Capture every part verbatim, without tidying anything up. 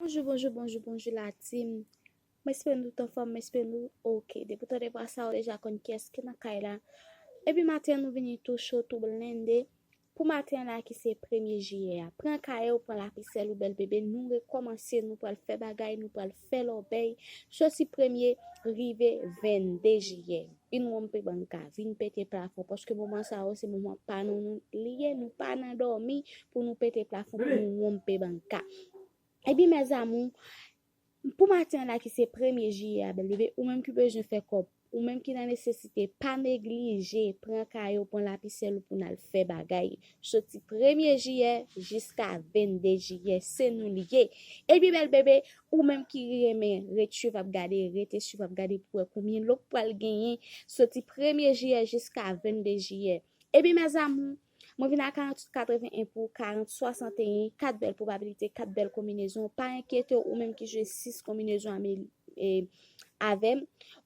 Bonjou, bonjou, bonjou, bonjou la team. Mwen espere nou tout anfòm, mwen espere nou oke. Depi w tande vwa sa, ou deja konn kiyès ki nan kay la. Epi maten an, nou vini tou cho, tou blende. Pou maten an la ki se premye jiyè a. Pran kaye w, pran lapisèl ou, bèl bebe, nou rekòmanse, nou pral fè bagay, nou pral fè lòbèy. Soti premye rive vennde jiyè. Vin wonpe banka, vin pete plafon, paske moman sa yo se moman pa nou, nou li ye, nou pa nan dòmi pou nou pete plafon, pou nou wonpe banka. Ebyen, mes amours, pou maten an la ki se premye jiyè a, bèl bebe, ou menm ki bezwen fè kòb, ou menm ki nan nesesite, pa neglije pran kaye w, pran lapisèl ou pou n al fè bagay. Soti premye jiyè jiska vennde jiyè, se nou li ye. Ebyen, bèl bebe, ou menm ki renmen ret swiv ap gade, rete swiv ap gade pou wè konbyen lòk pral genyen soti premye jiyè jiska vennde jiyè. Ebyen, mes amours, mwen vin a karant uit katreven en pou karant swasanteyen, kat bèl pwobabilite, kat bèl konbinezon. Pa enkyete w, ou menm ki jwe sis konbinezon ame, e, avè m.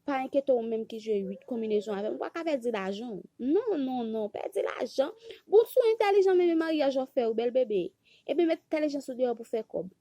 Pa enkyete w, ou menm ki jwe uit konbinezon avè m. Ou pa ka pèdi lajan w. Non, non, non, pèdi lajan. Bon, si w entèlijan, men maryaj w ap fè w, bèl bebe. Ebyen, met entèlijans ou deyò pou fè kòb.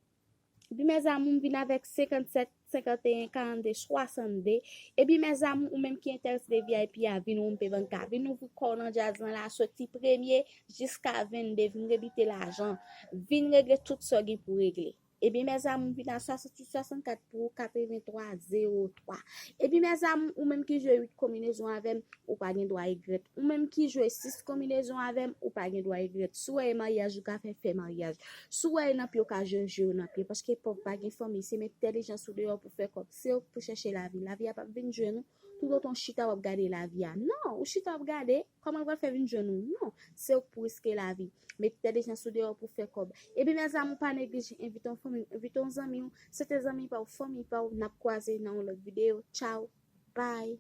Epi, mes amours, m vin avèk senkannsèt, senkanteyen, karannde, swasannde. Epi, mes amours, ou menm ki enterese de V I P a, vin wonpe banka. Vin ouvri kò w nan djaz lan la, soti premye jiska vennde, vin rebite lajan. Vin regle tout sa w gen pou regle. Ebyen, mes amours, m vin a swasanntuit swasannkat pou katrevenntwa zewo twa. Ebyen, mes amours, ou menm ki jwe uit konbinezon avè m, ou pa gen dwa regrèt. Ou menm ki jwe sis konbinezon avè m, ou pa gen dwa regrèt. Si w wè e maryaj ou ka fè, fè maryaj. Si w wè e nan pye ou ka jwe, jwe nan pye. Paske pòv pa gen fanmi, se met entèlijans ou deyò pou fè kòb. Se ou k pou chèche lavi. Lavi a p ap vin jwenn ou. Toutotan w chita w ap gade lavi a. Non, ou chita w ap gade, kòman l pral fè vin jwenn ou? Non, se ou k pou riske lavi. Met entèlijans ou deyò pou fè kòb. Ebyen, mes amours, pa neglije envite yon fanmi, envite yon zanmi w. Se te zanmi pa w, fanmi pa w, n ap kwaze nan yon lòt videyo. Tchaw, bye.